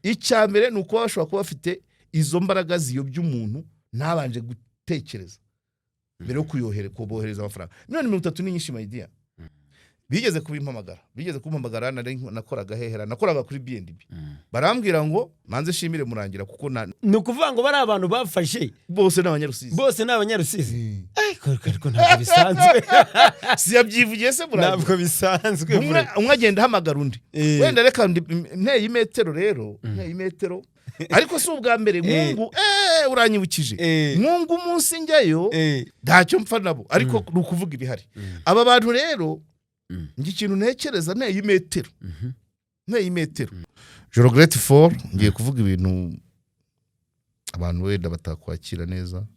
Icya mbere ni ukuba bashobora kuba bafite izo mbaraga ziyobya umuntu ntabanje gutekereza mbere yo kubohereza amafaranga. Miliyoni 30 ni nyinshi, my dear. Bigeze kubimpamagara, bigeze kumpamagara. Nari nakoraga hehera, nakoraga kuri B&B. Barambwira ngo manze shimire Murangira kuko na Ni ukuvuga ngo bari abantu bafashe Bose ni Abanyarusizi. Bose ni Abanyarusizi. Ariko ntabwo bisanzwe. Si yabyivugiye se Murangira? Ntabwo bisanzwe. Umwe agenda ahamagara undi. Wenda reka nteye imetero rero, nteye imetero, ariko si ubwa mbere. Nkungu, uranyibukije. Nkungu, umunsi njyayo, ntacyo mpfa nabo, ariko ni ukuvuga ibihari. Aba bantu rero, njye ikintu ntekereza, nteye imetero, nteye imetero, je regrette fort, ngiye kuvuga ibintu abantu wenda batakwakira neza.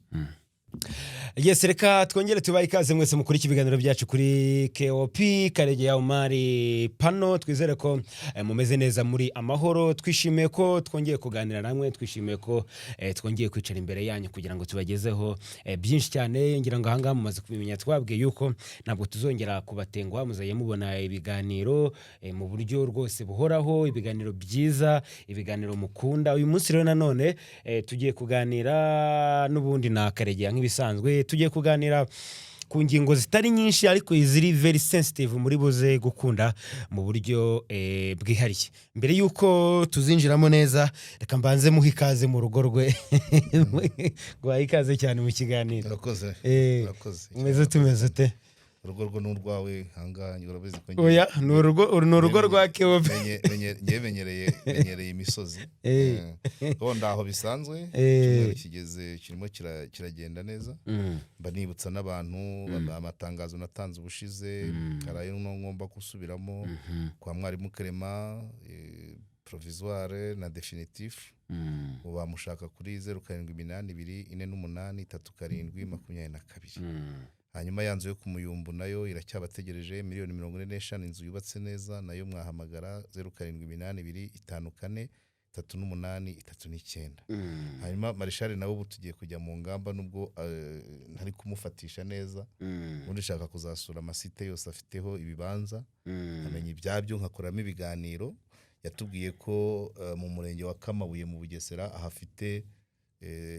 Yes, reka twongere tubahe ikaze mwese mukuri ibiganiro byacu kuri KOP Karegeya Umari pano. Twizere ko mumeze neza, muri amahoro. Twishimiye ko twongeye kuganira namwe, twishimiye ko twongeye kwicara imbere yanyu kugira ngo tubagezeho byinshi cyane. Ngira ngo ahangaha mumaze kubimenya, twabwiye yuko ntabwo tuzongera kubatenguha, muzajya mubona ibiganiro mu buryo rwose buhoraho, ibiganiro byiza, ibiganiro mukunda. Uyu munsi rero nanone tugiye kuganira n'ubundi na Karegeya nk'ibisanzwe. Tugiye kuganira ku ngingo zitari nyinshi ariko ziri very sensitive, muri buze gukunda mu buryo bwihariye. Mbere y'uko tuzinjiramo neza, reka mbanze muhe ikaze mu rugo rwe. Guhaye ikaze cyane mu kiganiro. Urakoze. Urakoze. Umeze, tumeze ute? Urugo rwo ni urwawe ahangaha, urabizi ko Oya, ni urugo, uru ni urugo rwa KOP. Ngewe menyereye imisozi. Bo ndaho bisanzwe. Icyumweru kigeze kirimo kiragenda neza. Mba nibutsa n'abantu amatangazo natanze ubushize. Hari ayo ngomba gusubiramo kwa mwarimu Clement, provisoire na définitif. Ubu bamushaka kuri 0782483722. Hanyuma ya nzu yo ku Muyumbu nayo iracyabategereje, miliyoni 45, inzu yubatse neza. Nayo mwahamagara 0782543839. Hanyuma Marishari nawe ubu tugiye kujya mu ngamba, nubwo ntari kumufatisha neza. Ubundi nshaka kuzasura amasite yose afiteho ibibanza, nkamenya ibyabyo, nkakoramo ibiganiro. Yatubwiye ko mu murenge wa Kamabuye mu Bugesera ahafite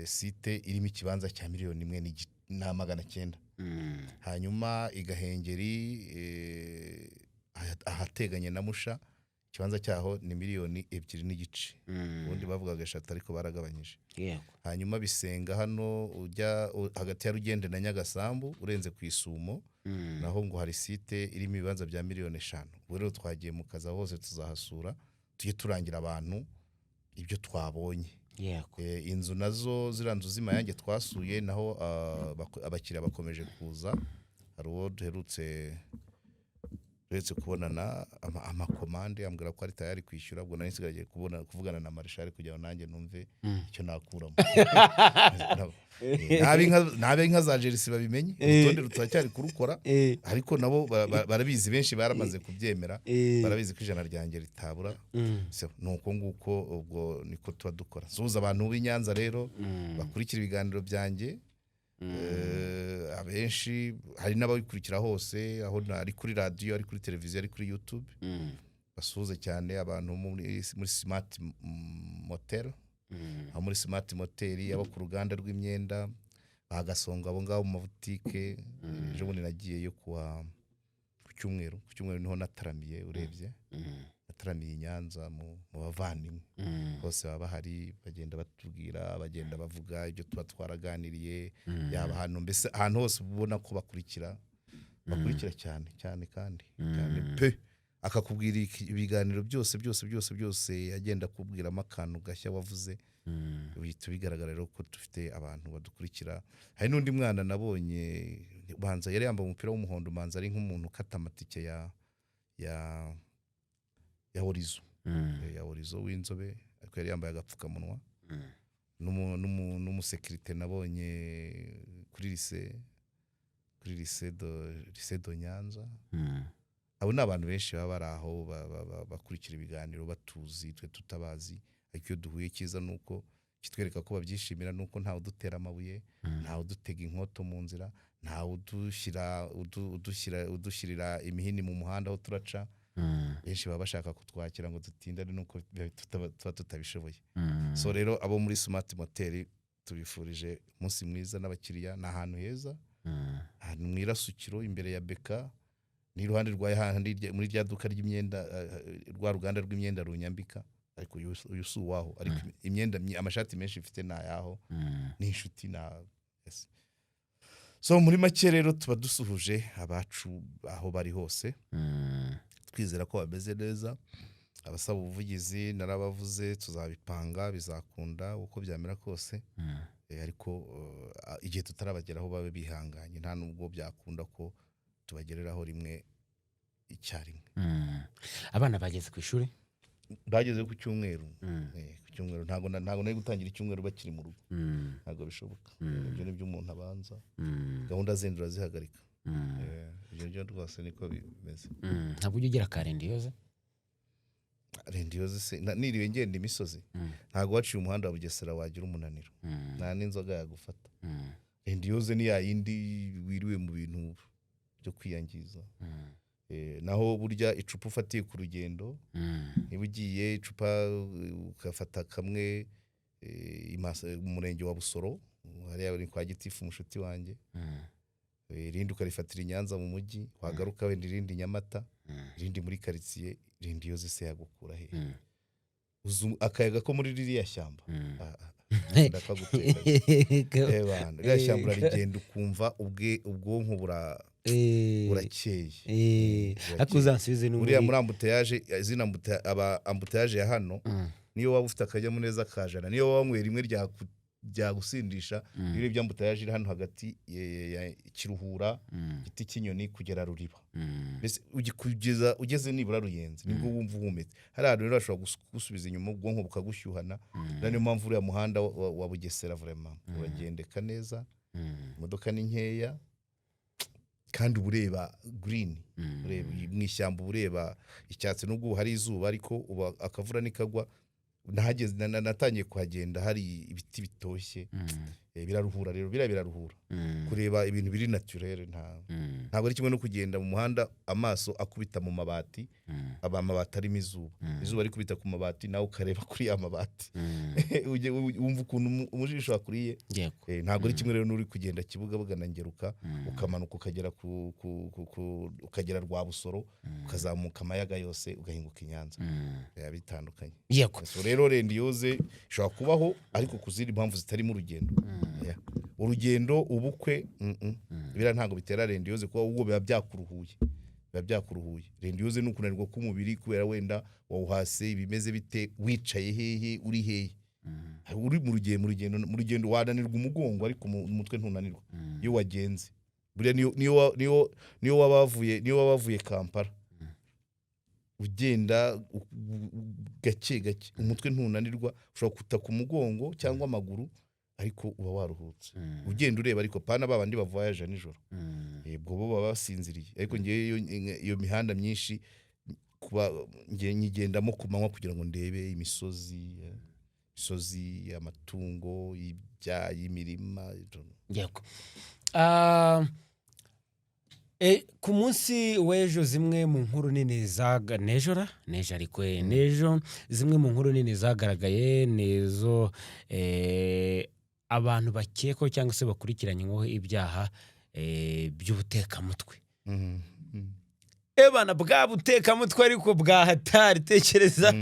site irimo ikibanza cya miliyoni 1 na 900. Hanyuma i Gahengeri, ahateganye na Musha, ikibanza cyaho ni miliyoni 2.5. Ubundi bavugaga 3 ariko baragabanyije. Hanyuma Bisenga hano ujya hagati ya Rugende na Nyagasambu, urenze ku Isumo, naho ngo hari site irimo ibibanza bya miliyoni 5. Ubu rero twagiye mu kazi, aho hose tuzahasura, tujye turangira abantu ibyo twabonye. Inzu nazo, ziriya nzu z'Imayange twasuye, naho abakiriya bakomeje kuza. Hari uwo duherutse kubonana amakomande, ambwira ko ari tayari kwishyura. Ubwo nari nsigaye kuvugana na Marishari kugira ngo nanjye numve icyo nakuramo. N'abe inka za Jersey babimenye, urutonde turacyari kurukora, ariko nabo barabizi, benshi baramaze kubyemera, barabizi ko 100 ryanjye ritabura. So, ni uko nguko, ubwo niko tuba dukora. Suhuza abantu b'i Nyanza rero bakurikira ibiganiro byanjye. Abenshi hari n'ababikurikira hose, aho ari kuri radiyo, ari kuri televiziyo, ari kuri YouTube. Basuhuze cyane abantu muri Smart Motel, aho muri Smart Motel, abo ku ruganda rw'imyenda bagasonga, abo ngabo mu mabutike. Ejo bundi nagiyeyo ku cyumweru, ku cyumweru niho nataramiye. Urebye, nataramiye i Nyanza mu bavandimwe bose baba bahari, bagenda batubwira, bagenda bavuga ibyo tuba twaraganiriye, yaba hano, mbese ahantu hose ubona ko bakurikira, bakurikira cyane cyane kandi cyane pe. Akakubwira ibiganiro byose byose byose byose, agenda akubwiramo akantu gashya wavuze. Bihita bigaragara rero ko dufite abantu badukurikira. Hari n'undi mwana nabonye, banza yari yambaye umupira w'umuhondo, banza ari nk'umuntu ukata amatike ya Horizon, ya Horizon, w'inzobe, ariko yari yambaye agapfukamunwa. N'umusekirite nabonye kuri lycée de Nyanza. Abo ni abantu benshi baba bari aho bakurikira ibiganiro, batuzi twe tutabazi. Ariko iyo duhuye, cyiza ni uko kitwereka ko babyishimira, ni uko ntawe udutera amabuye, ntawe udutega inkoto mu nzira, ntawe udushyira udushyirira imihini mu muhanda aho turaca. Benshi baba bashaka kutwakira ngo dutindane, nuko tuba tutabishoboye. So rero abo muri Smart Motel tubifurije umunsi mwiza n'abakiriya. Ni ahantu heza, ahantu mu Irasukiro imbere ya Beka, ni iruhande rwa hahandi muri rya duka ry'imyenda, rwa ruganda rw'imyenda runyambika. Ariko uyu si uwaho, ariko imyenda amashati menshi mfite ni ayaho. Ni inshuti na yes. So muri make rero tuba dusuhuje abacu aho bari hose, twizera ko bameze neza. Abasaba ubuvugizi narabavuze, tuzabipanga, bizakunda uko byamera kose. Ariko igihe tutarabageraho babe bihanganye, nta nubwo byakunda ko tubagereraho rimwe icyarimwe. Abana bageze ku ishuri? Bageze ku cyumweru. Ku cyumweru ntabwo nari gutangira icyumweru bakiri mu rugo. Ntabwo bishoboka. Ibyo ni byo umuntu abanza, gahunda zindi urazihagarika. Ibyo byo rwose niko bimeze. Ntabwo ujya ugira karendiyoze? Rendiyoze se niriwe ngenda imisozi? Ntabwo waciye umuhanda wa Bugesera wagira umunaniro, nta n'inzoga yagufata. Rendiyoze ni ya yindi wiriwe mu bintu byo kwiyangiza. Naho burya icupa ufatiye ku rugendo, niba ugiye icupa ugafata kamwe mu murenge wa Busoro hariya ni kwa gitifu umushuti wanjye, irindi ukarifatira i Nyanza mu mujyi, wagaruka wenda irindi i Nyamata, irindi muri karitsiye, irindi yose se yagukura he? Akayaga ko muri ririya shyamba. Ah, ah, ndakagutera. Bana, ririya shyamba urarigenda ukumva ubwonko burakeye. Ariko uzansubize no Buriya muri embouteillage, zino aba embouteillage ya hano, niyo waba ufite akanyamuneza ka 100, niyo waba wanyweye rimwe ryagusindisha, iyo urebye embouteillage iri hano hagati ya Kiruhura, Giti cy'Inyoni kugera Ruriba, mbese kugeza ugeze nibura Ruyenzi, nibwo wumva uhumetse. Hari ahantu rero hashobora gusubiza inyuma, ubwonko bukagushyuhana. Rero niyo mpamvu uriya muhanda wa Bugesera vraiment uragendeka neza, imodoka ni nkeya, kandi uba ureba green, ureba mu ishyamba, uba ureba icyatsi, nubwo ubu hari izuba, ariko uba akavura nikagwa. Nahageze natangiye kuhagenda hari ibiti bitoshye. Biraruhura rero, biriya biraruhura kureba ibintu biri naturel. Ntabwo ari kimwe no kugenda mu muhanda amaso akubita mu mabati, aba amabati arimo izuba, izuba rikubita ku mabati, nawe ukareba kuri ya mabati, wumva ukuntu umujisho wakuriye. Ntabwo ari kimwe rero n'uri kugenda Kibugabuga na Ngeruka, ukamanuka ukagera ku ukagera Rwabusoro, ukazamuka Amayaga yose, ugahinguka i Nyanza. Biba bitandukanye. So rero rendiyoze ishobora kubaho, ariko ku zindi mpamvu zitarimo urugendo. Yeah. Urugendo, ubukwe, biriya ntabwo bitera rendiyoze, kuko ahubwo biba byakuruhuye, biba byakuruhuye. Rendiyoze ni ukunanirwa k'umubiri kubera wenda wawuhase ibimeze bite, wicaye hehe, uri hehe, uri mu rugendo. Mu rugendo wananirwa umugongo, ariko umutwe ntunanirwa iyo wagenze. Buriya niyo waba wavuye Kampala ugenda gake gake, umutwe ntunanirwa. Ushobora kutaka umugongo cyangwa amaguru, ariko uba waruhutse ugenda ureba. Ariko pana ba bandi bavoyaje nijoro, ubwo bo baba basinziriye. Ariko ngewe iyo mihanda myinshi kuba nge nyigendamo ku manywa kugira ngo ndebe imisozi, amatungo, ibyayi, imirima. Yego. Ku munsi w'ejo zimwe mu nkuru nini zaga nejora nejo, ariko nejo zimwe mu nkuru nini zagaragaye ni izo abantu bakekwaho cyangwa se bakurikiranyweho ibyaha by'ubutekamutwe. Ebana bwa butekamutwe ariko bwa hatari, tekereza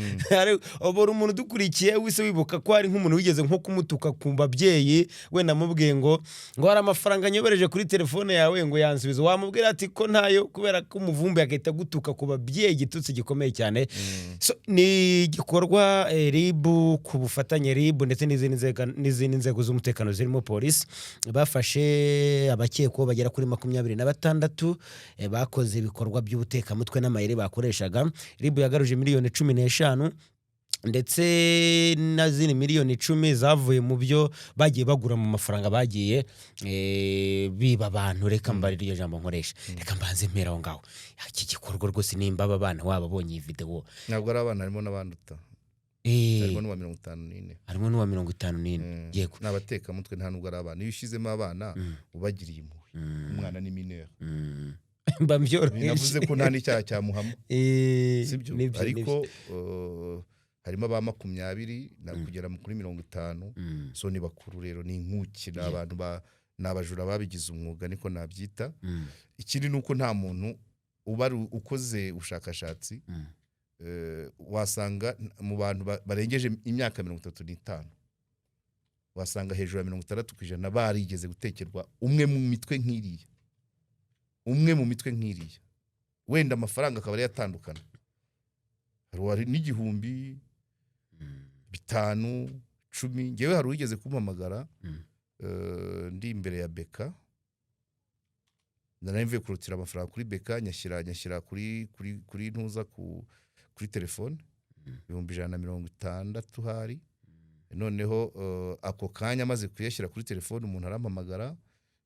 ubora umuntu udukurikiye wese wibuka ko hari nk'umuntu wigeze nko kumutuka ku babyeyi, wenda amubwiye ngo hari amafaranga nyobereje kuri telefone yawe, ngo yansubize, wamubwira ati ko ntayo, kubera ko umuvumbi, agahita agutuka ku babyeyi igitutsi gikomeye cyane. So, ni igikorwa RIB ku bufatanye, RIB ndetse n'izindi nzego z'umutekano zirimo polisi, bafashe abakekwaho bagera kuri 26 bakoze ibikorwa by'ubutekamutwe n'amayeri bakoreshaga. RIB yagaruje miliyoni 15 ndetse na zindi miliyoni 10 zavuye mu byo bagiye bagura mu mafaranga bagiye biba abantu. Reka mbare iryo jambo nkoresha, reka mbanze mpera aho ngaho. Iki gikorwa rwose, nimba aba bana wababonye iyi videwo. Ntabwo ari abana, harimo n'abanduta. Harimo n'uwa 54. Harimo n'uwa 54. Yego. Ni abatekamutwe, nta nubwo ari abana. Iyo ushyizemo abana ubagiriye impuhwe, umwana ni mineur. Mba mbyoroheje. Navuze ko nta n'icyaha cyamuhama. Sibyo? Nibyo, Ariko nibyo. Harimo aba 20 na kugera kuri 50. So ni bakuru rero, ni inkuki, ni abantu ni abajura babigize umwuga, niko nabyita. Ikindi ni uko nta muntu uba ari ukoze ubushakashatsi, wasanga mu bantu barengeje imyaka 35, wasanga hejuru ya 60% barigeze gutekerwa umwe mu mitwe nk'iriya, umwe mu mitwe nk'iriya. Wenda amafaranga akaba ariyo atandukana, hari uwari n'igihumbi, 5, 10. Ngewe hari uwigeze kumpamagara, ndi imbere ya BK, nari mvuye kurutira amafaranga kuri BK, nyashyira kuri ntuza kuri telefone, 160,000 hari. Noneho ako kanya amaze kuyashyira kuri telefone, umuntu arampamagara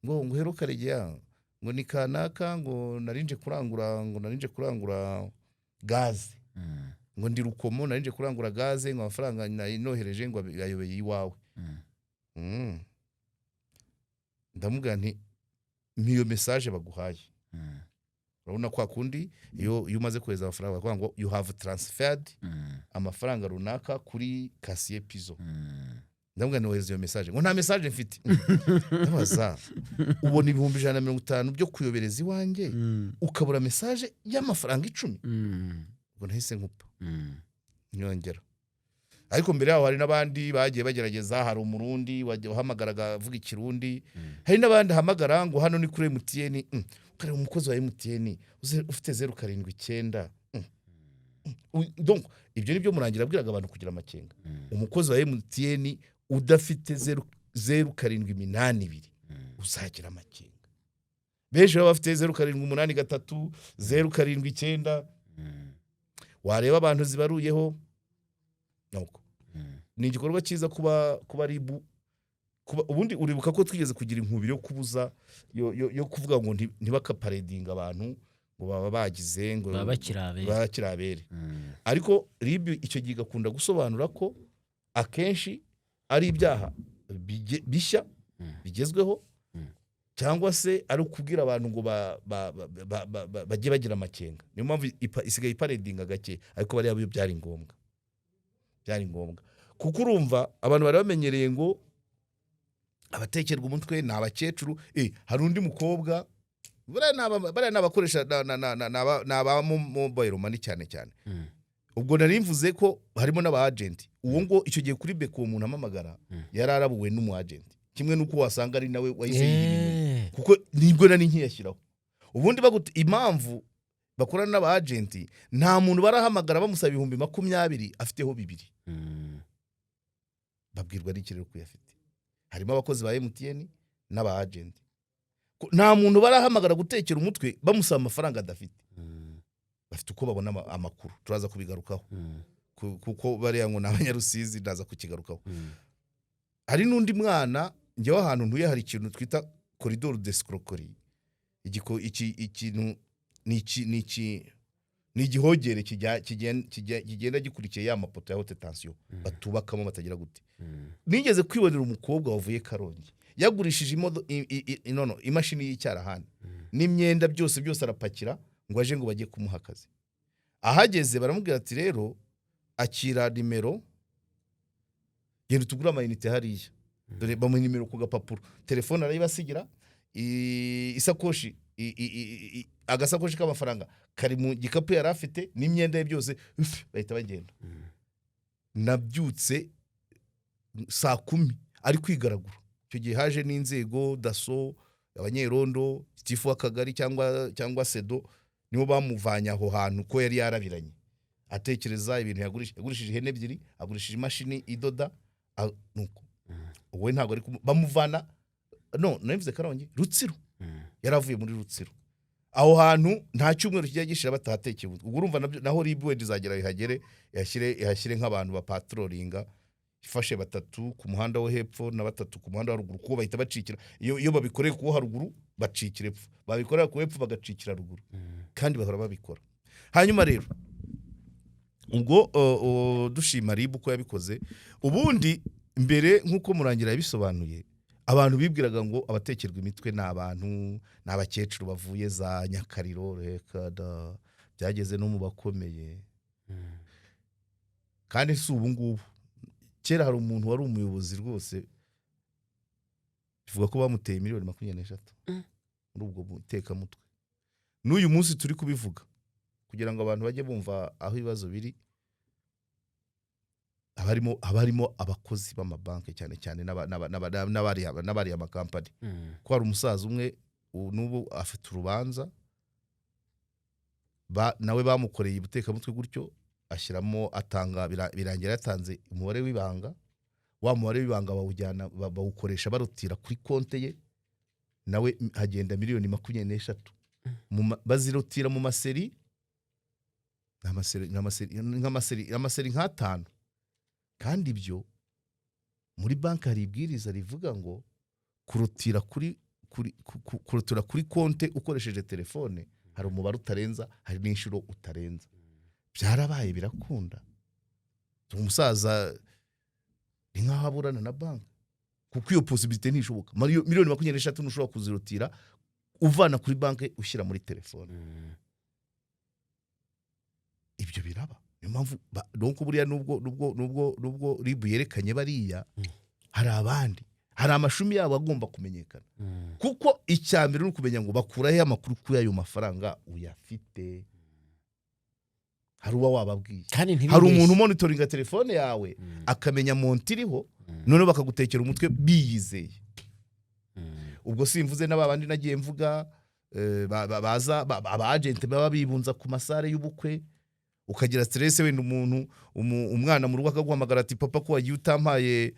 ngo "Hello Karegeya," ngo "ni kanaka," ngo "narinje kurangura gaze," ngo "ndi Rukomo, narinje kurangura gaze," ngo "amafaranga nari nohereje," ngo "ayobeye iwawe." Ndamubwira nti "Mpa iyo message baguhaye." Urabona kwa kundi iyo umaze kohereza amafaranga bakavuga ngo "You have transferred amafaranga runaka kuri caissier Pizo." Ndamubwira nti "Wohereza iyo message." Ngo "Nta message mfite." Ndabaza, ubona 150,000 byo kuyobereza iwanjye, ukabura message y'amafaranga 10? Ubwo nahise nkupa, nyongera. Ariko mbere yaho hari n'abandi bagiye bagerageza. Hari Umurundi wahamagaraga avuga Ikirundi, hari n'abandi ahamagara ngo "Hano ni kuri MTN." Ukareba umukozi wa MTN ufite 079. Donc ibyo ni byo Murangira abwiraga abantu kugira amakenga. Umukozi wa MTN udafite 0782, uzagira amakenga. Benshi baba bafite 0783, 079. Wareba abantu zibaruyeho. Nuko ni igikorwa cyiza kuba RIB kuba. Ubundi uribuka ko twigeze kugira inkubiri yo kubuza, yo kuvuga ngo ntibakaparedinga abantu, ngo baba bagize ngo baba bakiri abere. Baba bakiri abere. Ariko RIB icyo gihe igakunda gusobanura ko akenshi ari ibyaha bishya bigezweho, cyangwa se ari ukubwira abantu ngo bajye bagira amakenga. Niyo mpamvu isigaye iparedinga gake. Ariko bariya bo byari ngombwa, byari ngombwa, kuko urumva abantu bari bamenyereye ngo abatekerwa umutwe ni abakecuru. Hari undi mukobwa, bariya ni abakoresha ni aba mobile money cyane cyane. Ubwo nari mvuze ko harimo n'aba agent. Uwo ngo icyo gihe kuri BK, uwo muntu amamagara, yari arabuwe n'umu agent, kimwe n'uko wasanga ari nawe wahise yiha inyuma, kuko nibwo nari nkiyashyiraho. Ubundi impamvu bakorana n'aba agent, nta muntu barahamagara bamusaba 20,000 afiteho 2. Babwirwa n'iki rero ko uyafite? Harimo abakozi ba MTN n'aba agent. Nta muntu barahamagara gutekera umutwe bamusaba amafaranga adafite. Bafite uko babona amakuru, turaza kubigarukaho. Kuko bariya ngo ni Abanyarusizi, ndaza kukigarukaho. Hari n'undi mwana. Njyewe ahantu ntuye hari ikintu twita corridor d'escroquerie. Ikintu ni iki? Ni igihogere kigenda gikurikiye ya mapoto ya haute tension, batubakamo, batagira gute. Nigeze kwibonera umukobwa wavuye Karongi, yagurishije no, no, imashini y'icyarahani n'imyenda byose byose, arapakira ngo aje ngo bajye kumuha akazi. Ahageze baramubwira ati "Rero akira nimero, genda utugure amayinite hariya." Dore bamuha nimero ku gapapuro, telefone arayibasigira, isakoshi, agasakoshi k'amafaranga kari mu gikapu yari afite n'imyenda ye byose, uf, bahita bagenda. Nabyutse saa 10 ari kwigaragura. Icyo gihe haje n'inzego, DASSO, abanyerondo, gitifu w'akagari cyangwa SEDO, nibo bamuvanye aho hantu, ko yari yarabiranye atekereza ibintu yagurishije. Yagurishije ihene ebyiri, agurishije imashini idoda, nuko wowe ntabwo ari bamuvana. No nabivuze Karongi, Rutsiro. Yari avuye muri Rutsiro. Aho hantu nta cyumweru kijya gishira batahatekeye umutwe. Ubwo urumva nabyo naho RIB wenda izagera ihagere, ihashyire nk'abantu bapatrolinga, ifashe batatu ku muhanda wo hepfo na batatu ku muhanda wa ruguru, kuko bahita bacikira. Iyo babikoreye ku wo haruguru bacikira epfo, babikorera ku hepfo bagacikira ruguru, kandi bahora babikora. Hanyuma rero ubwo dushima RIB uko yabikoze. Ubundi mbere, nk'uko Murangira yabisobanuye, Abantu bibwiraga ngo abatekerwa imitwe ni abantu, ni abakecuru bavuye za Nyakariro. Reka da, byageze no mu bakomeye. Kandi si ubu ngubu, kera hari umuntu wari umuyobozi rwose, bivuga ko bamuteye miliyoni 23 muri ubwo butekamutwe. N'uyu munsi turi kubivuga kugira ngo abantu bajye bumva aho ibibazo biri. Haba harimo abakozi b'amabanki cyane cyane n'abariya amakampani, ko hari umusaza umwe ubu n'ubu afite urubanza, nawe bamukoreye ubutekamutwe gutyo, ashyiramo, atanga, birangira yatanze umubare w'ibanga. Wa mubare w'ibanga bawujyana, bawukoresha barutira kuri konte ye, nawe hagenda miliyoni 23. Bazirutira mu maseri, ni amaseri nk'amaseri, amaseri nk'atanu. Kandi ibyo muri banki hari ibwiriza rivuga ngo kurutira kuri konte ukoresheje telefone hari umubare utarenza, hari n'inshuro utarenza. Byarabaye, birakunda. Umusaza ni nk'aho aburana na banki, kuko iyo possibilité ntishoboka. Miliyoni 23 ntushobora kuzirutira uvana kuri banki ushyira muri telefone. Ibyo biraba. Niyo mpamvu donc buriya nubwo RIB yerekanye bariya, hari abandi, hari amashumi yabo agomba kumenyekana, kuko icya mbere ni ukumenya ngo bakura he amakuru kuri ayo mafaranga uyafite. Hari uba wababwiye? Kandi Hari ntibibeshye. umuntu umonitoringa telefone yawe akamenya montant iriho, noneho bakagutekera umutwe biyizeye. Ubwo simvuze n'aba bandi nagiye mvuga, baza aba agent baba bibunza ku masare y'ubukwe, ukagira stress, wenda umuntu umwana mu rugo akaguhamagara ati: "Papa, ko wagiye utampaye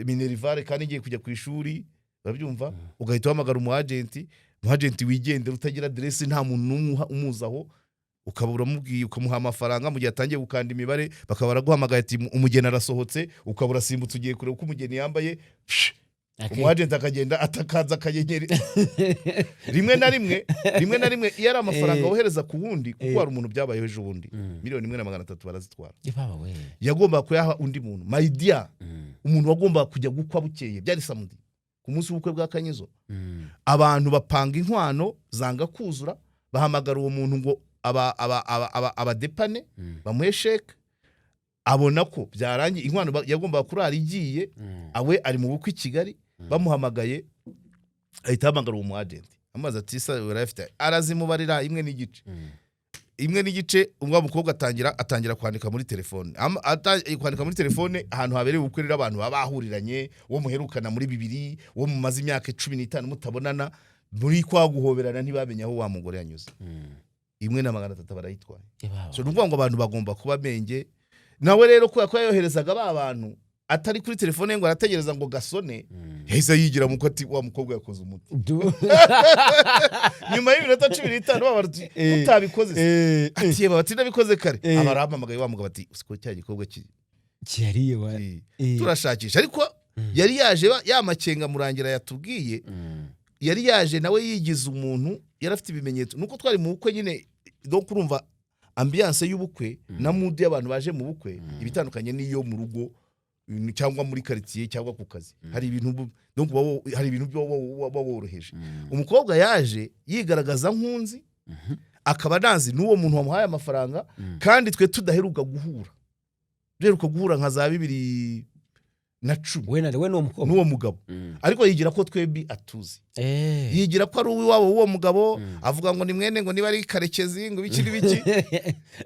minerval kandi ngiye kujya ku ishuri?" Urabyumva? Ugahita uhamagara umu agent, umu agent wigendera utagira aderesi, nta muntu n'umwe umuzaho, ukaba uramubwiye, ukamuha amafaranga. Mu gihe atangiye gukanda imibare, bakaba baraguhamagaye ati: "Umugeni arasohotse." Ukaba urasimbutse, ugiye kureba uko umugeni yambaye. Psh, umu agent akagenda atakanze akanyenyeri rimwe na rimwe. Rimwe na rimwe iyo ari amafaranga wohereza ku wundi, kuko hari umuntu byabayeho ejo bundi, miliyoni 1 na 300 barazitwara. Baba we! Yagombaga kuyaha undi muntu, my dear, umuntu wagombaga kujya gukwa bukeye, byari samedi, ku munsi w'ubukwe bwa Kanyizo. Abantu bapanga inkwano zanga kuzura, bahamagara uwo muntu ngo aba abadepane, bamuhe chèque. Abona ko byarangiye, inkwano yagombaga kurara igiye. Awe ari mu bukwe i Kigali, bamuhamagaye ahita ahamagara uwo mu agent, amaze ati: "Sa urayafite?" Arazimubarira, 1.5. 1.5. Umwa mukobwa atangira kwandika muri telefone. Kwandika muri telefone ahantu habereye ubukwe rero, abantu baba bahuriranye, uwo muherukana muri bibiri, uwo mumaze imyaka 15 mutabonana, muri kwa guhoberana ntibamenye aho wa mugore yanyuze. 1 na 300 barayitwaye. So ni ukuvuga ngo abantu bagomba kuba menge. Nawe rero kubera ko yayoherezaga ba bantu atari kuri telefone ye ngo arategereza ngo gasone, yahise yigira muko ati: "Wa mukobwa yakoze umuti." Nyuma y'iminota 15 baba bati: "Utabikoze se?" Ati: "Yeba." Bati: "Nabikoze kare." Aba arampamagaye wa mugabo ati: "Usiko cya gikorwa Kiyariye wa. Turashakisha." Ariko yari yaje ya makenga Murangira yatubwiye, yari yaje nawe yigize umuntu, yari afite ibimenyetso. Nuko twari mu bukwe nyine, donc urumva ambiance y'ubukwe na mood y'abantu baje mu bukwe ibitandukanye n'iyo mu rugo, cyangwa muri quartier cyangwa ku kazi. Hari ibintu donc hari ibintu byo uba woroheje. Umukobwa yaje yigaragaza nk'unzi, akaba nazi n'uwo muntu wamuhaye amafaranga, kandi twe tudaheruka guhura, duheruka guhura nka za 2010. We na we n'uwo mukobwa? N'uwo mugabo. Ariko yigira ko twembi atuzi, yigira ko ari uw'iwabo w'uwo mugabo, avuga ngo ni mwene, ngo niba ari Karekezi, ngo ibiki n'ibiki.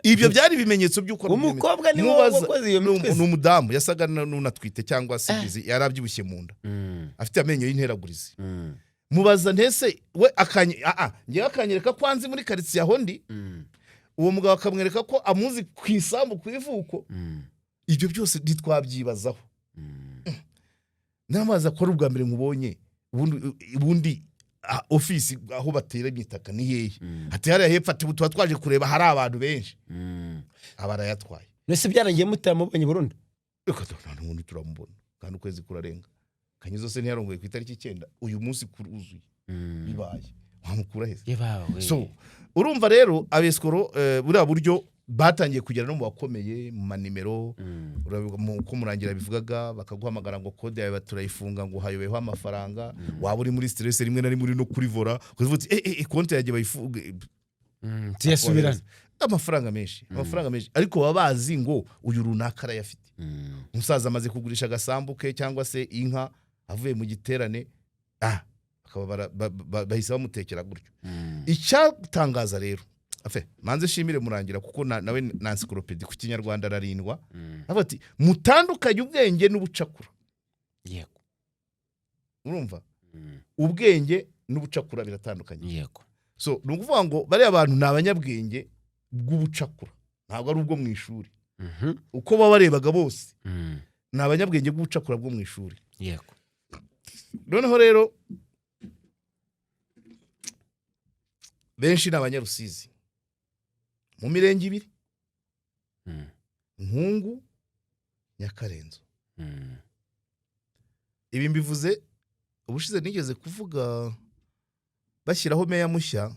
Ibyo byari ibimenyetso by'uko ari Umukobwa ni wowe wakoze iyo mitwe se? Ni umudamu yasaga n'unatwite cyangwa simbizi, yari abyibushye mu nda, afite amenyo y'interagurizi. Mubaza ntese we akanye ngewe akanyereka ko anzi muri karitsiye aho ndi, uwo mugabo akamwereka ko amuzi ku isambu, ku ivuko. Ibyo byose ntitwabyibazaho. Namaze ko ari ubwa mbere nkubonye. Ubundi ofisi aho batera imitaka ni hehe? Ati: "Hariya hepfo." Ati: "Tuba twaje kureba, hari abantu benshi." Aba arayatwaye. Mbese byarangiye mutamubonye burundu? Reka nta n'ubundi turamubona, kandi ukwezi kurarenga. Kanyizo se ntiyarongoye ku itariki 9? Uyu munsi kuruzuye bibaye, wamukura heza? Yebawe. So urumva rero abescrocs, buriya buryo Batangiye kugera no mu bakomeye, mu manimero. Uko Murangira bivugaga, bakaguhamagara ngo kode yawe turayifunga, ngo hayobeho amafaranga. Waba uri muri stress, rimwe na rimwe uri no kuri volant, ukavuga uti: "Eh eh, konti yanjye bayifunge." Tuyasubirane. Amafaranga menshi, amafaranga menshi, ariko baba bazi ngo uyu runaka arayafite. Umusaza amaze kugurisha agasambu ke cyangwa se inka avuye mu giterane, bakaba bahise bamutekera gutyo. Icyatangaza rero, afe manze shimire Murangira, kuko nawe na encyclopédie ku Kinyarwanda ararindwa. Avuga ati: "Mutandukanye ubwenge n'ubucakura." Urumva, ubwenge n'ubucakura biratandukanye. So ni ukuvuga ngo bariya bantu ni abanyabwenge bw'ubucakura, ntabwo ari ubwo mu ishuri. Uko baba barebaga bose, ni abanyabwenge bw'ubucakura bwo mu ishuri. Noneho rero benshi ni Abanyarusizi mu mirenge ibiri, Nkungu, Nyakarenzo. Ibi mbivuze ubushize nigeze kuvuga bashyiraho meya mushya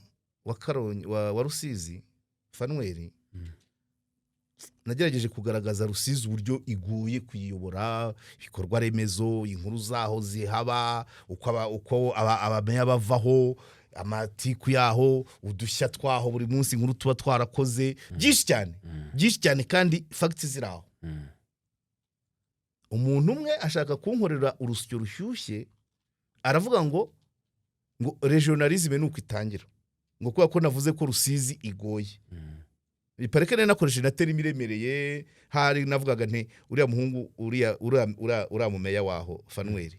wa Karongi, wa Rusizi, Fanweri. Nagerageje kugaragaza Rusizi uburyo iguye kuyiyobora, ibikorwa remezo, inkuru zaho zihaba, uko abameya bavaho, amatiku yaho, udushya twaho buri munsi, inkuru tuba twarakoze byinshi cyane, byinshi cyane, kandi facts ziri aho. Umuntu umwe ashaka kunkorera urusyo rushyushye, aravuga ngo régionalisme ni uko itangira, ngo kubera ko navuze ko Rusizi igoye. Parike nari nakoresheje na terme iremereye, hari navugaga nti uriya muhungu, uriya mumeya waho Fanweri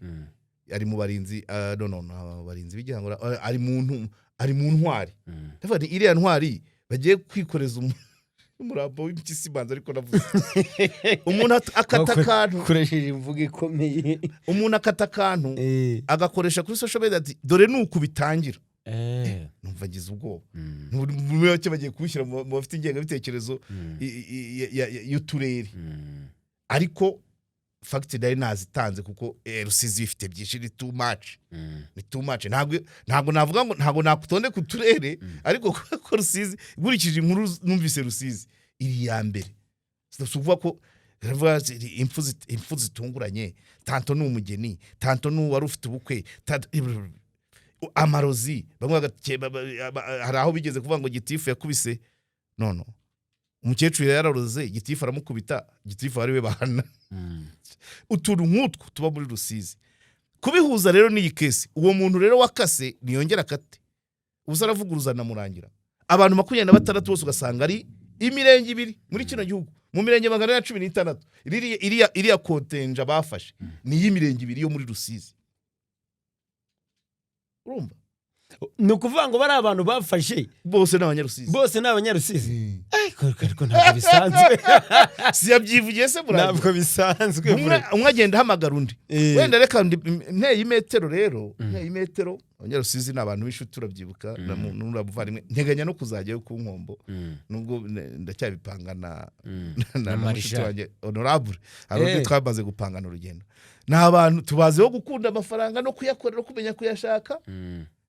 ari mu barinzi, no no no, barinzi b'igihango, ari mu ntwari. Ndavuga nti iriya ntwari bagiye kwikoreza umurambo w'impyisi banza, ariko navuze umuntu akata akantu. Ukoresheje imvugo ikomeye. Umuntu akata akantu, agakoresha kuri social media, ati: "Dore ni uku bitangira." Numva ngize ubwoba. Muri bake bagiye kuwushyira mu bafite ingengabitekerezo y'uturere. Ariko facts nari nazitanze, kuko Rusizi bifite byinshi, ni too much, ni too much. Ntabwo navuga ngo ntabwo nakutondeka uturere, ariko kubera ko Rusizi, nkurikije inkuru numvise, Rusizi iri iya mbere. Si ukuvuga ko baravuga ati, impfu zitunguranye, tantôt ni umugeni, tantôt ni uwari ufite ubukwe, amarozi bamwe hari aho bigeze kuvuga ngo gitifu yakubise nono umukecuru, yararoze gitifu aramukubita, gitifu ari we bahana. Utuntu nk'utwo tuba muri Rusizi. Kubihuza rero n'iyi case, uwo muntu rero wakase niyongera akate ubusa, aravuguruza na Murangira. Abantu 26 bose ugasanga ari imirenge ibiri muri kino gihugu, mu mirenge 416. Iriya contingent bafashe ni iy'imirenge ibiri yo muri Rusizi, urumva? Ni ukuvuga ngo bari abantu bafashe Bose ni Abanyarusizi. Bose ni Abanyarusizi. Ariko ntabwo bisanzwe. Si yabyivugiye se Murangira? Ntabwo bisanzwe. Umwe agenda ahamagara undi. Wenda reka nteye imetero rero, nteye imetero. Abanyarusizi ni abantu b'inshuti, urabyibuka, n'uramuvandimwe. Nteganya no kuzajyayo ku Nkombo, nubwo ndacyabipanga na Na na mushiki Marishal. wanjye honorable. Hari undi twamaze gupangana urugendo. Ni abantu tubaziho gukunda amafaranga no kuyakorera, no kumenya kuyashaka.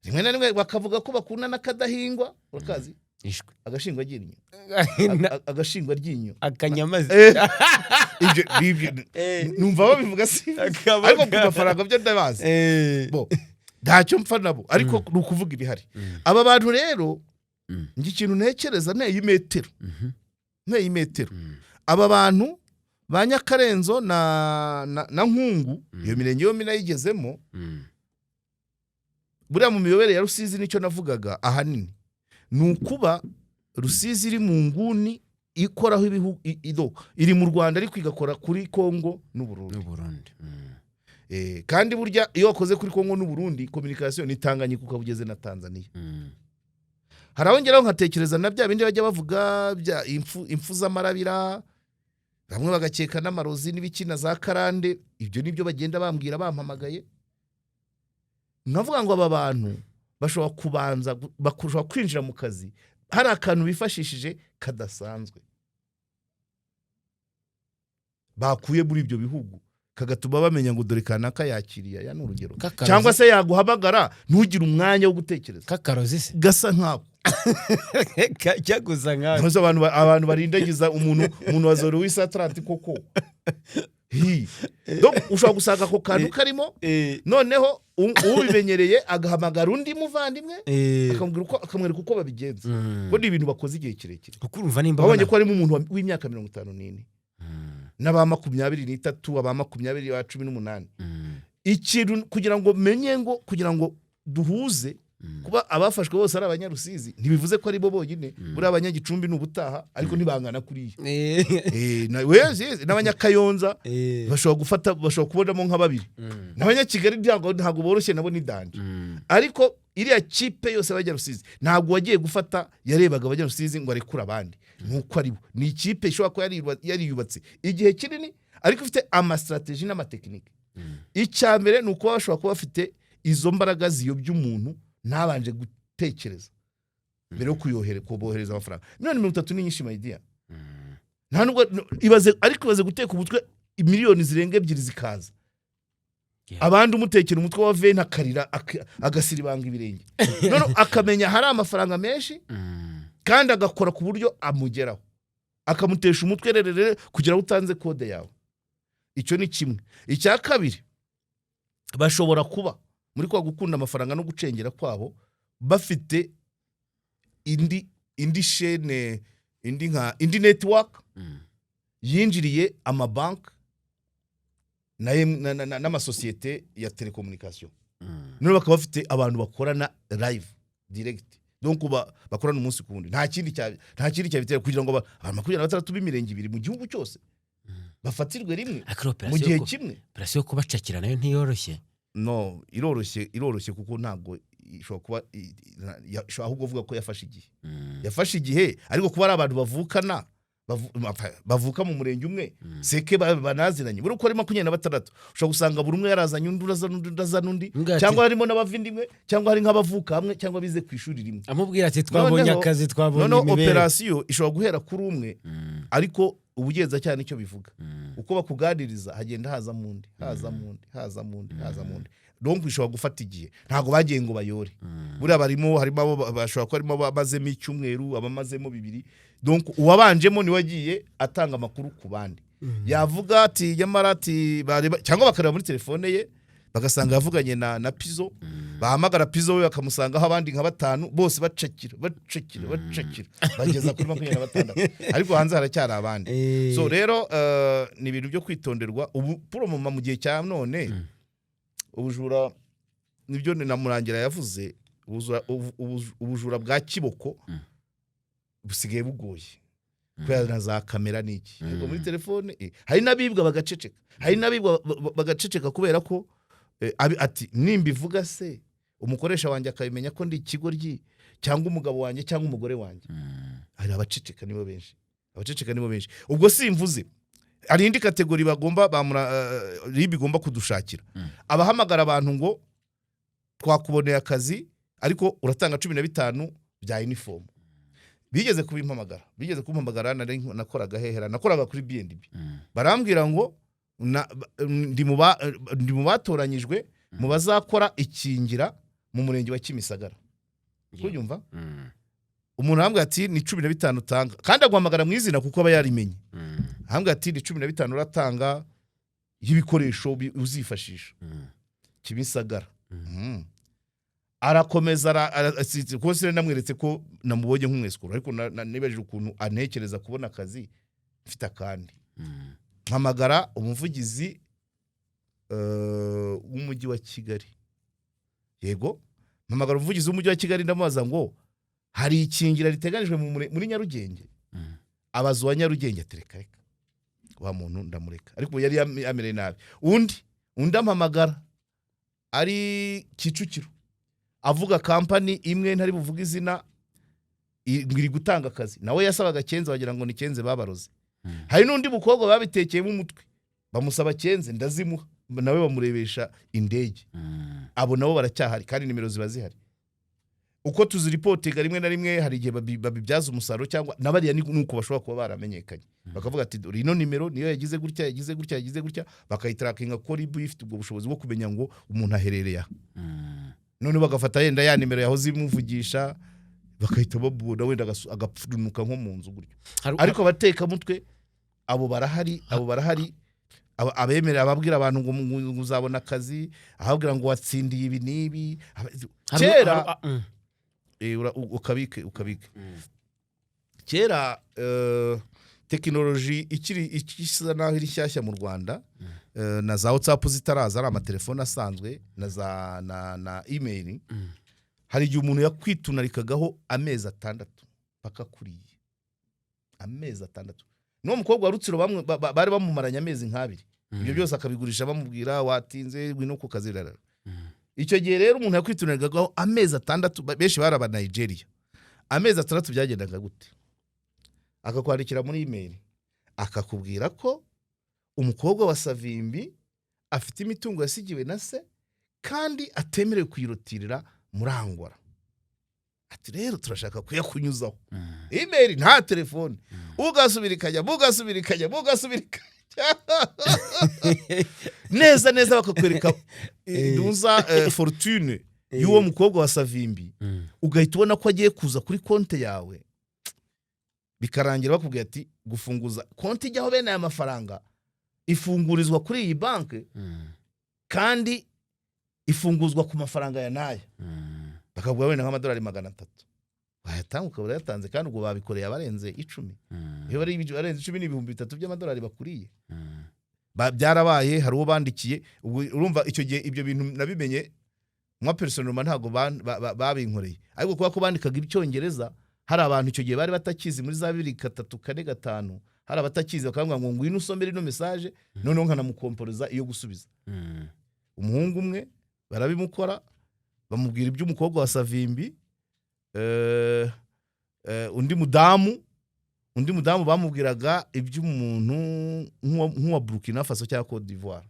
Rimwe na rimwe bakavuga ko bakunda n'akadahingwa, urakazi? Ishwe. Agashingwa ryinyo. Agashingwa ryinyo. Akanyamazi. Ibyo nibyo numva babivuga, si ariko ku mafaranga byo ndabazi. Bo ntacyo mpfa nabo, ariko ni ukuvuga ibihari. Aba bantu rero, njye ikintu ntekereza, nteye imetero, nteye imetero, aba bantu ba Nyakarenzo na Nkungu, iyo mirenge yombi nayigezemo. Buriya mu miyoborere ya Rusizi, nicyo navugaga, ahanini ni ukuba Rusizi iri mu nguni ikoraho ibihugu, iri mu Rwanda ariko igakora kuri Kongo n'Uburundi. N'Uburundi. Kandi burya iyo wakoze kuri Kongo n'Uburundi, communication ni Tanganyika, ukaba ugeze na Tanzania. Hari aho ngeraho nkatekereza na bya bindi bajya bavuga bya impfu z'amarabira, bamwe bagakeka n'amarozi n'ibiki na za karande. Ibyo nibyo bagenda bambwira bampamagaye. Nkavuga ngo aba bantu bashobora kubanza bashobora kwinjira mu kazi hari akantu bifashishije kadasanzwe bakuye muri ibyo bihugu, kagatuma bamenya ngo dore kanaka yakiriye aya, ni urugero. K'akarozi. Cyangwa se yaguhamagara ntugire umwanya wo gutekereza. K'akarozi se? Gasa nkako. Kajya gusa nkawe. Ntuzi abantu barindagiza umuntu wa 0830 koko. Hi. Donc ushobora gusanga ako kantu karimo. Noneho ubimenyereye agahamagara undi muvandimwe, akamubwira uko, akamwereka uko babigenza, kuko ni ibintu bakoze igihe kirekire. Kuko urumva nimba Wabonye ubona ko harimo umuntu w'imyaka 54 n'aba 23, aba 20, ba 18. Ikintu kugira ngo menye ngo kugira ngo duhuze, kuba abafashwe bose ari Abanyarusizi ntibivuze ko ari bo bonyine. Buriya Abanyagicumbi ni ubutaha, ariko ntibangana kuriya. N'Abanyakayonza bashobora gufata, bashobora kubonamo nka babiri. N'Abanyakigali ntabwo boroshye, nabo ni danger. Ariko iriya kipe yose y'Abanyarusizi, ntabwo wagiye gufata yarebaga Abanyarusizi ngo arekure abandi, nuko ari bo. Ni ikipe ishobora kuba yariyubatse igihe kinini, ariko ifite ama stratégies n'ama techniques. Icya mbere ni ukuba bashobora kuba bafite izo mbaraga ziyobya umuntu ntabanje gutekereza mbere yo kubohereza amafaranga. Miliyoni 30 ni nyinshi, my dear. Nta nubwo ibaze, ariko ibaze guteka umutwe miliyoni zirenga ebyiri zikaza. Abandi umutekera umutwe wa 20 akarira, agasiribanga ibirenge, none akamenya hari amafaranga menshi, kandi agakora ku buryo amugeraho, akamutesha umutwe rerere kugira ngo utanze code yawe. Icyo ni kimwe. Icya kabiri, bashobora kuba muri kwa gukunda amafaranga no gucengera kwabo bafite indi chaîne, indi nka indi network yinjiriye amabanki n'amasosiyete ya télécommunication, noneho bakaba bafite abantu bakorana live direct, donc bakorana umunsi ku wundi. Nta kindi cyabitera kugira ngo abantu 26 b'imirenge ibiri mu gihugu cyose bafatirwe rimwe Ariko mu operasiyo gihe yo kimwe. Operasiyo yo kubacakira nayo ntiyoroshye. No, iroroshye, iroroshye, kuko ntabwo ishobora kuba ishobora ahubwo kuvuga ko yafashe igihe. Yafashe igihe, ariko kuba ari abantu bavukana, bavuka mu murenge umwe, seke banaziranye, buri uko ari 26, ushobora gusanga buri umwe yarazanye undi, urazana undi, udazana undi. Mbwa ati- Cyangwa harimo n'abava inda imwe, cyangwa hari nk'abavuka hamwe, cyangwa bize ku ishuri rimwe. Amubwira ati: "Twabonye akazi, twabonye Noneho imibereho." operasiyo ishobora guhera kuri umwe, ariko ubugenzacyaha nicyo bivuga. Uko bakuganiriza hagenda hazamo undi, hazamo undi, hazamo undi, hazamo undi. Donc bishobora gufata igihe. Ntabwo bagiye ngo bayore. Buriya barimo, harimo abo bashobora kuba harimo abamazemo icyumweru, abamazemo 2. Donc uwabanjemo niwe wagiye atanga amakuru ku bandi. Yavuga ati nyamara ati bareba, cyangwa bakareba muri telefone ye bagasanga yavuganye na Pizo. Bahamagara Pizo, we bakamusangaho abandi nka batanu, bose bacakira, bacakira, bacakira, bageza kuri 26, ariko hanze haracyari abandi. So rero ni ibintu byo kwitonderwa. Ubu puromoma mu gihe cya none, ubujura nibyo na Murangira yavuze, ubujura bwa kiboko busigaye bugoye kubera na za kamera n'iki. Ariko muri telefone hari n'abibwa bagaceceka, hari n'abibwa bagaceceka kubera ko ati: "Nimbivuga se umukoresha wanjye akabimenya ko ndi ikigoryi, cyangwa umugabo wanjye, cyangwa umugore wanjye?" Hari abaceceka, nibo benshi. Abaceceka nibo benshi. Ubwo simvuze hari indi catégorie bagomba bamura, RIB igomba kudushakira: abahamagara abantu ngo "Twakuboneye akazi, ariko uratanga 15 bya uniform." Bigeze kubimpamagara, bigeze kumpamagara. Nari nakoraga hehera, nakoraga kuri B&B. Barambwira ngo ndi mu batoranyijwe mu bazakora ikingira mu murenge wa Kimisagara. Kunyumva, umuntu arambwira ati: "Ni 15 utanga," kandi aguhamagara mu izina kuko aba yarimenye. Arambwira ati: "Ni 15 uratanga y'ibikoresho uzifashisha Kimisagara." Arakomeza kuko sinari namweretse ko namubonye nk'umwesikoro, ariko nibajije ukuntu antekereza kubona akazi mfite akandi. Mpamagara umuvugizi w'umujyi wa Kigali. Yego, mpamagara umuvugizi w'umujyi wa Kigali, ndamubaza ngo: "Hari ikingira riteganijwe muri Nyarugenge?" Abaza uwa Nyarugenge, atereka reka wa muntu, ndamureka, ariko yari yamereye nabi. Undi ampamagara ari Kicukiro, avuga kampani imwe ntari buvuge izina, ngo iri gutanga akazi. Nawe yasabaga quinze, wagira ngo ni quinze babaroze. Hari n'undi mukobwa babitekeyemo umutwe, bamusaba quinze, ndazimuha, nawe bamurebesha indege. Abo nabo baracyahari, kandi nimero ziba zihari uko tuziripotinga. Rimwe na rimwe hari igihe babibyaza umusaruro, cyangwa na bariya ni nuko bashobora kuba baramenyekanye, bakavuga ati: "Dore ino nimero niyo yagize gutya, yagize gutya, yagize gutya," bakayitarakinga, kuko RIB ifite ubwo bushobozi bwo kumenya ngo umuntu aherereye aha. None bagafata yenda ya nimero yahoze imuvugisha. Bagahita babubona, wenda agapfunuka nko mu nzu gutyo. Ariko abatekamutwe abo barahari, abo barahari. Abemerera, ababwira abantu ngo uzabona akazi, ababwira ngo watsindiye ibi n'ibi. Kera ukabike, ukabike. Kera tekinoloji ikiri ikisa naho iri nshyashya mu Rwanda, na za WhatsApp zitaraza, ari amatelefone asanzwe na za na email, hari igihe umuntu yakwitunarikagaho amezi 6 paka kuriye amezi 6. N'uwo mukobwa wa Rutsiro bamwe bari bamumaranye amezi nk'abiri, ibyo byose akabigurisha bamubwira watinze, ngwino ku kazi, rara. Icyo gihe rero umuntu yakwitunarikagaho amezi 6, benshi bari aba Nigeria. Amezi 6 byagendaga gute? Akakwandikira muri email, akakubwira ko umukobwa wa Savimbi afite imitungo yasigiwe na se kandi atemerewe kuyirotirira muri Angola, ati rero turashaka kuyakunyuzaho. Email, nta telefone. Ugasubira ikajya, mugasubira ikajya, mugasubira ikajya neza neza, bakakwereka ntuza fortune y'uwo mukobwa wa Savimbi, ugahita ubona ko agiye kuza kuri konti yawe. Bikarangira bakubwira ati gufunguza konti ijyaho bene aya mafaranga ifungurizwa kuri iyi banki kandi ifunguzwa ku mafaranga ya n'aya. Bakavuga wenda nk'amadolari 300, wayatanga ukaba urayatanze, kandi ubwo babikoreye abarenze 10. Iyo bari abarenze 10 ni 3000 by'amadolari bakuriye. Byarabaye, hari uwo bandikiye. Ubwo urumva icyo gihe ibyo bintu nabimenye mwa personnellement, ntabwo babinkoreye, ariko kuba ko bandikaga icyongereza, hari abantu icyo gihe bari batakizi, muri za 2 3 4 5, hari abatakizi, bakavuga ngo ngwino usomere ino message, noneho nkanamukomporoza iyo gusubiza. Umuhungu umwe barabimukora, bamubwira iby'umukobwa wa Savimbi. Undi mudamu bamubwiraga iby'umuntu nk'uwa Burkina Faso cyangwa Cote d'Ivoire.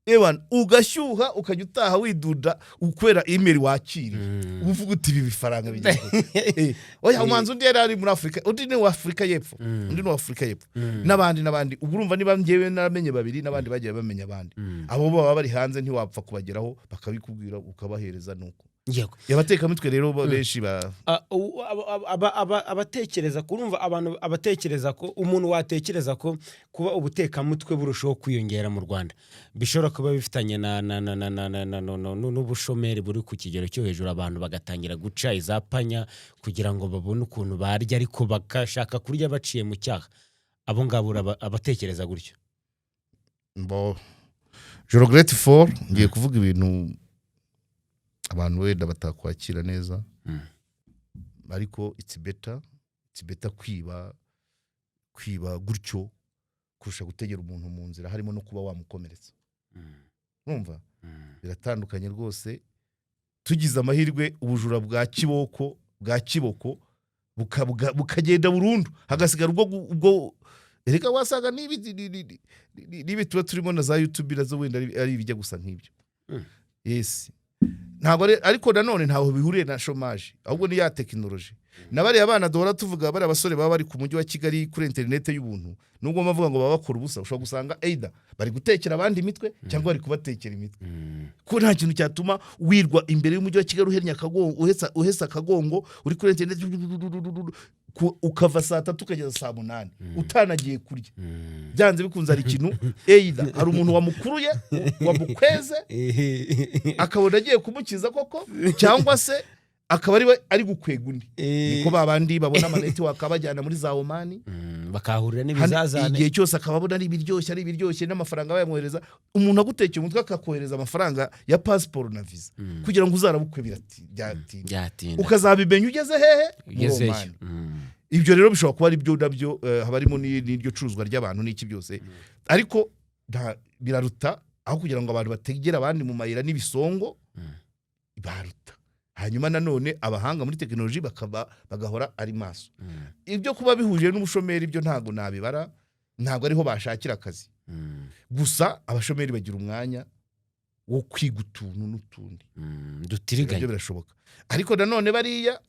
Ewana, ugashyuha, ukajya utaha widuda ukwera email wakiriye, uvuga uti ibi bifaranga bigiye gute? Oya, umuhanzi undi yari ari muri Afurika, undi ni uwa Afurika y'Epfo, undi ni uwa Afurika y'Epfo, n'abandi n'abandi. Ubwo urumva niba njyewe naramenye babiri, n'abandi bagiye bamenya abandi. Abo baba bari hanze ntiwapfa kubageraho, bakabikubwira ukabahereza, nuko abatekamitwe rero benshi ba Abatekereza kurumva abantu, abatekereza ko umuntu watekereza ko kuba ubutekamutwe burushaho kwiyongera mu Rwanda bishobora kuba bifitanye na na na na na na na no- no- no- n'ubushomeri buri ku kigero cyo hejuru, abantu bagatangira guca izapanya kugira ngo babone ukuntu barya, ariko bagashaka kurya baciye mu cyaha, abo ngabo abatekereza gutyo? Bo, je regrette fort, ngiye kuvuga ibintu abantu wenda batakwakira neza, ariko it's better kwiba gutyo kurusha gutegera umuntu mu nzira, harimo no kuba wamukomeretsa. Urumva biratandukanye rwose. Tugize amahirwe ubujura bwa kiboko bukagenda burundu, hagasigara ubwo reka wasanga n'ibi tuba turimo na za YouTube nazo wenda ari ibijya gusa nk'ibyo. Yes, ntabwo ariko nanone ntaho bihuriye na chômage, ahubwo ni ya tekinoloji na bariya bana duhora tuvuga, bariya basore baba bari ku mujyi wa Kigali kuri interineti y'ubuntu. Nubwo bavuga ngo baba bakora ubusa, ushobora gusanga either bari gutekera abandi imitwe cyangwa bari kubatekera imitwe, ko nta kintu cyatuma wirwa imbere y'umujyi wa Kigali uhennye akagongo, uhesa akagongo, uri kuri interineti, ukava saa 3 ukageza saa 8 utanagiye kurya. Byanze bikunze hari ikintu, either hari umuntu wamukuruye, wamukweze, akabona agiye kumukiza koko, cyangwa se akaba ari we ari gukwega undi. Niko ba bandi babona ama network abajyana muri za Omani. Bakahurira Hano n'ibizazane. Igihe cyose akaba abona ari ibiryoshye n'amafaranga bayamwohereza. Umuntu agutekeye umutwe akakohereza amafaranga ya pasiporo na visa kugira ngo uzarabukwe, byatinda. Byatinda. Ukazabimenya ugeze hehe? Muri Ugezeyo. Omani. Ibyo rero bishobora kuba ari byo nabyo, haba harimo n'iryo curuzwa ry'abantu n'iki byose, ariko biraruta aho kugira ngo abantu bategere abandi mu mayira n'ibisongo. Baruta. Hanyuma nanone abahanga muri tekinoloji bakaba bagahora ari maso. Ibyo kuba bihuje n'ubushomeri byo ntabwo nabibara, ntabwo ariho bashakira akazi. Gusa abashomeri bagira umwanya wo kwiga utuntu n'utundi. Dutiriganye. Nabyo birashoboka, ariko nanone bariya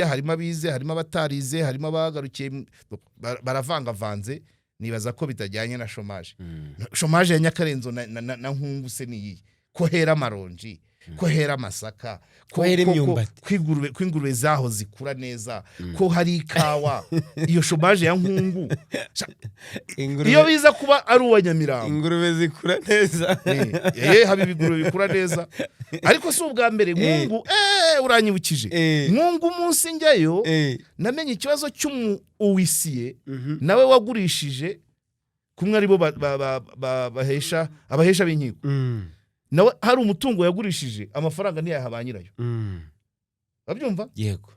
harimo abize, harimo abatarize, harimo abagarukiye, baravangavanze. Nibaza ko bitajyanye na chômage. Chômage ya Nyakarenzo na Nkungu se ni iyihe, ko hera amaronji? Ko hera amasaka, Ko hera imyumbati. Ko ingurube zaho zikura neza, ko hari ikawa. Iyo chômage ya Nkungu, iyo biza kuba ari uwa Nyamirambo. Ingurube zikura neza. Haba ibigurube bikura neza, ariko si ubwa mbere. Nkungu, uranyibukije. Nkungu, umunsi njyayo namenye ikibazo cy'umu-huissier nawe wagurishije kumwe, aribo bahesha, abahesha b'inkiko. Nawe hari umutungo yagurishije, amafaranga ntiyaha ba nyirayo. Urabyumva? Yego.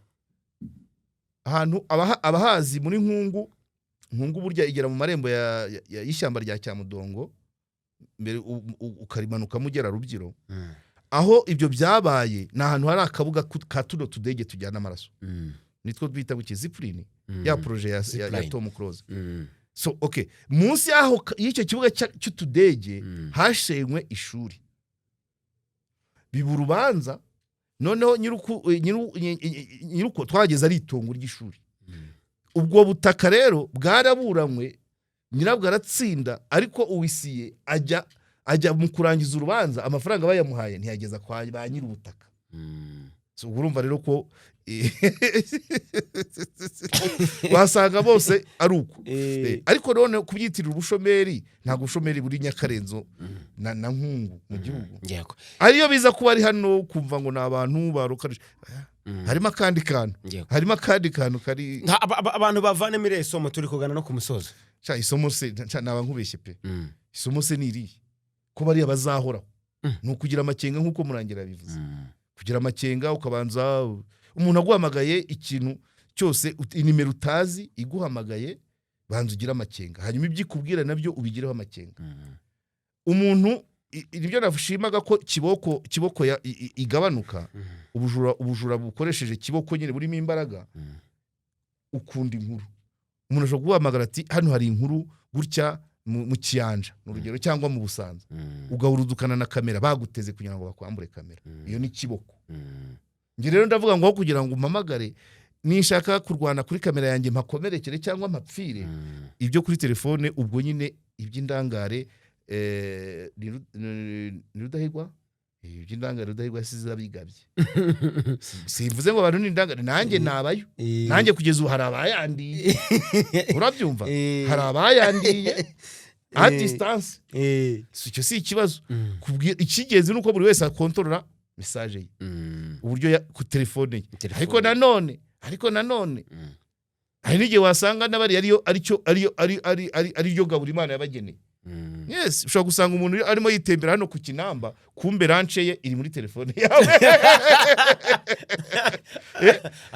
Ahantu abahazi muri Nkungu, Nkungu burya igera mu marembo y'ishyamba rya Cyamudongo mbere ukarimanukamo ugera Rubyiro. Aho ibyo byabaye ni ahantu hari akabuga ka tuno tudege tujyana amaraso, nitwo bita buki, Zipline, ya projet ya Zipline. Tom Close. So okay, munsi y'aho y'icyo kibuga cy'utudege hashenywe ishuri, biba urubanza. Noneho nyiruko twageze ari itongo ry'ishuri. Ubwo butaka rero bwaraburanywe, nyirabwo aratsinda, ariko huissier ajya mu kurangiza urubanza, amafaranga bayamuhaye ntiyageza kwa ba nyir'ubutaka. So, ubwo urumva rero ko wasanga bose ari uko. Ariko none kubyitirira ubushomeri, ntabwo ubushomeri buri Nyakarenzo na Nkungu mu gihugu. Ariyo biza kuba ari hano, kumva ngo ni abantu barukarije. Harimo akandi kantu. Harimo akandi kantu kari. Abantu bavanemo iriya somo, turi kugana no ku musozo. Sha, isomo se naba nkubeshye pe. Isomo se ni irihe? Ko bariya bazahoraho. Ni ukugira amakenga nk'uko Murangira bivuze. Kugira amakenga, ukabanza umuntu aguhamagaye, ikintu cyose, inimero utazi iguhamagaye, banza ugire amakenga, hanyuma ibyo ikubwira nabyo ubigireho amakenga. Umuntu nibyo nashimaga ko kiboko igabanuka. Ubujura bukoresheje kiboko nyine burimo imbaraga. Ukunda inkuru, umuntu ashobora kuguhamagara ati: "Hano hari inkuru gutya mu Kiyanja," ni urugero, cyangwa mu Busanza, ugahurudukana na kamera baguteze kugira ngo bakwambure kamera. Iyo ni kiboko. Njye rero ndavuga ngo aho kugira ngo umpamagare, ninshaka kurwana kuri kamera yanjye mpakomerekere cyangwa mpapfire, ibyo kuri telefone ubwo nyine iby'indangare, ni Rudahigwa. Iby'indangare Rudahigwa yasize abigabye. Simvuze ngo abantu ni indangare, nanjye nabayo. Nanjye kugeza ubu hari abayandiye, urabyumva? Hari abayandiye à distance. Si icyo si ikibazo. Icy'ingenzi ni uko buri wese akontorora message ye, uburyo ku telefone ye. Telefone. Ariko nanone hari n'igihe wasanga n'abariya ariyo aricyo ariyo ari ari ari ariryo gaburo Imana yabageneye. Yes, ushobora gusanga umuntu arimo yitembera hano ku Kinamba, kumbe lunch ye iri muri telefone yawe.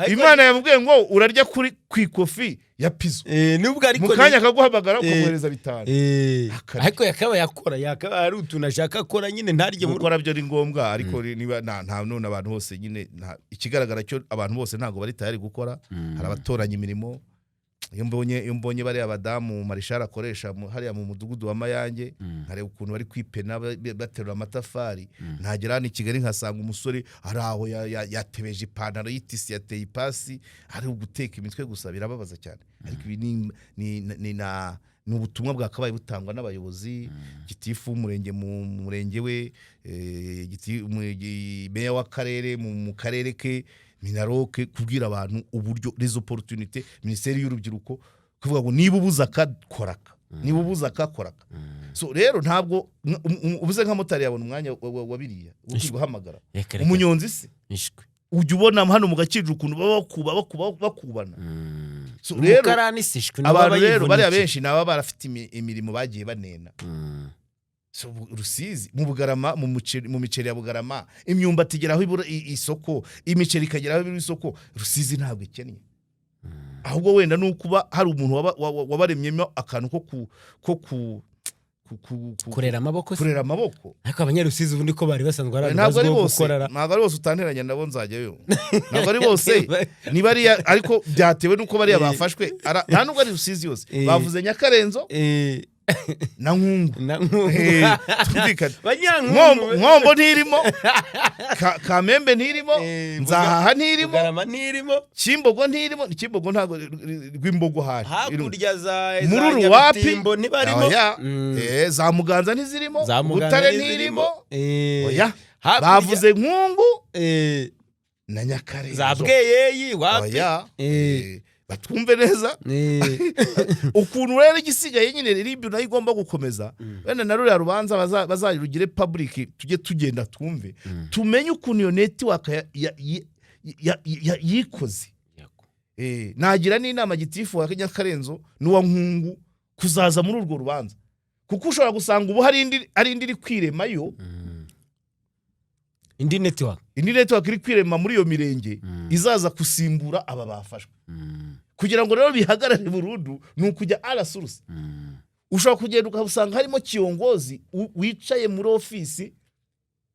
Imana yamubwiye ngo urarya kuri ku ikofi ya Pizo. Nubwo ariko Mu kanya akaguhamagara, ukamwohereza 5. Akarya. Ariko yakaba yakora, yakaba hari utuntu ashaka akora nyine, ntarye mu Gukora byo ni ngombwa, ariko niba nta none abantu bose nyine ikigaragara cyo abantu bose ntabwo bari tayari gukora. Hari abatoranya imirimo. Iyo mbonye bariya badamu marishari akoresha hariya mu mudugudu wa Mayange, nkareba ukuntu bari kwipena baterura amatafari, ntagera hano i Kigali nkasanga umusore ari aho yatebeje ipantaro y'itisi, yateye ipasi, ari uguteka imitwe gusa, birababaza cyane. Ariko ibi ni ubutumwa bwakabaye butangwa n'abayobozi, gitifu w'umurenge mu murenge we, meya w'akarere mu karere ke, MINALOC, kubwira abantu uburyo les opportunités, minisiteri y'urubyiruko, kuvuga ngo niba ubuze aka, kora aka, niba ubuze aka, kora aka. So rero ntabwo ubuze nka motari yabona umwanya wa biriya wo guhamagara. Reka, reka. Umunyonzi se? Ishwe. Ujya ubona hano mu Gakinjiro ukuntu baba bakuba, bakuba, bakubana. So rero Umukarani si ishwe. abantu rero bariya benshi ni ababa barafite imirimo bagiye banena. So, Rusizi mu Bugarama, mu miceri ya Bugarama, imyumbati igera aho ibura isoko, imiceri ikagera aho ibura isoko. Rusizi ntabwo ikennye, ahubwo wenda ni ukuba hari umuntu wabaremyemo akantu ko ku Kurera amaboko se? Kurera amaboko. Ariko Abanyarusizi ubundi ko bari basanzwe ari abantu Ntabwo ari bazwiho bose. gukorera. Ntabwo ari bose, utanteranya nabo nzajyayo. Ntabwo ari bose, ni bariya, ariko byatewe n'uko bariya bafashwe nta nubwo ari Rusizi yose. Bavuze Nyakarenzo na Nkungu. Na Nkungu. Tumvikane. Banyankungu. Nkombo ntirimo, Kamembe ntirimo, Nzahaha ntirimo. Bugarama ntirimo. Kimbogo ntirimo, ni Kimbogo ntabwo Rwimbogo hari. Hakurya za Muri za Ruwapi. Nyabitimbo ntibarimo. Oya. Za Muganza ntizirimo. Za Muganza Butare ntizirimo. ntirimo. Oya. Hakurya- Bavuze Nkungu na Nyakarenzo. Za Bweyeyi wapi? Oya, batwumve neza. Ukuntu rero igisigaye nyine, RIB nayo igomba gukomeza, wenda na ruriya rubanza bazarugire public, tujye tugenda twumve, tumenye ukuntu iyo network yikoze. Nagira n'inama gitifu wa Nyakarenzo n'uwa Nkungu kuzaza muri urwo rubanza, kuko ushobora gusanga ubu hari indi iri kwiremayo. Indi network. Indi network iri kwirema muri iyo mirenge izaza gusimbura aba bafashwe. Kugira ngo rero bihagarare burundu ni ukujya à la source. Ushobora kugenda ukasanga harimo kiyongozi wicaye muri ofisi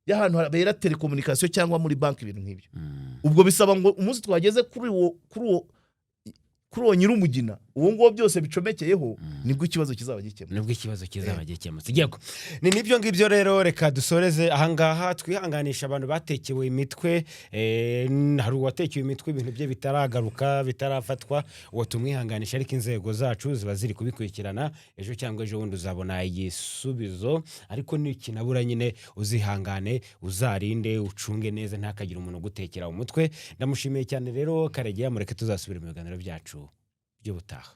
y'ahantu habera télécommunication cyangwa muri banki, ibintu nk'ibyo. Ubwo bisaba ngo umunsi twageze kuri uwo nyir'umugina, uwo nguwo byose bicomekeyeho, nibwo ikibazo kizaba gikemutse. Nibwo ikibazo kizaba gikemutse. Yego, ni nibyo ngibyo rero. Reka dusoreze ahangaha, twihanganisha abantu batekewe imitwe. Hari uwatekewe imitwe, ibintu bye bitaragaruka, bitarafatwa, uwo tumwihanganisha, ariko inzego zacu ziba ziri kubikurikirana. Ejo cyangwa ejo bundi uzabona igisubizo, ariko nikinabura nyine uzihangane, uzarinde, ucunge neza, ntihakagire umuntu ugutekera umutwe. Ndamushimiye cyane rero Karegeya. Mureke tuzasubira mu biganiro byacu by'ubutaha.